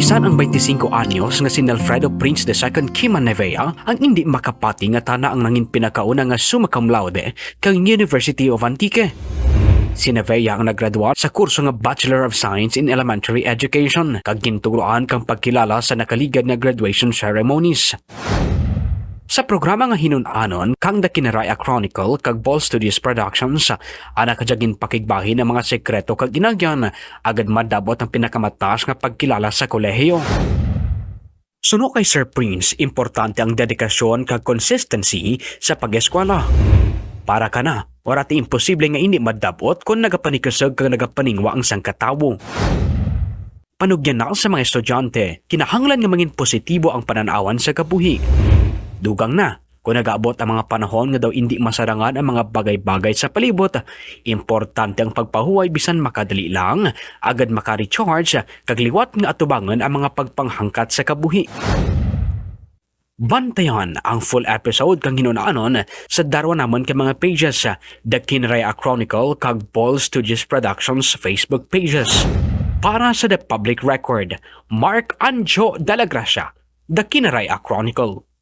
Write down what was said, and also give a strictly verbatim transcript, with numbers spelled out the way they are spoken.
San ang baynte singko anyos nga si Nelfredo Prince the second Quima Nevea ang indi makapati nga tana ang nangin pinakauna nga summa cum laude kang University of Antique. Si Nevea ang nagradwar sa kurso nga Bachelor of Science in Elementary Education, kag gintugroan kang pagkilala sa nakaligad nga graduation ceremonies. Sa programa nga Hinun-anon kang The Kinaray-a Chronicle kag Ball Studios Productions, ana kadya ginpakigbahin ang mga sekreto kag inagyan agud madab-ot ang pinakamatas nga pagkilala sa kolehiyo. Suno kay Sir Prince, importante ang dedikasyon kag consistency sa pag-eskwela. Para kana, wara ti imposible nga indi madab-ot kon nagapanikasug kag nagapaningwa ang sangka tawo. Panugyan na sa mga estudyante, kinahanglan nga mangin positibo ang panan-awan sa kabuhi. Dugang na, kon nagaabot ang mga panahon nga daw indi masarangan ang mga bagay-bagay sa palibot, importante ang pagpahuway bisan makadali lang, agud maka-recharge, kag liwat nga atubangun ang mga pagpanghangkat sa kabuhi. Bantayan ang full episode kang Hinun-anon sa darwa namun ka mga pages, The Kinaray-a Chronicle kag Ball Studios Productions Facebook pages. Para sa The Public Record, Mark Anjo de la Gracia, The Kinaray-a Chronicle.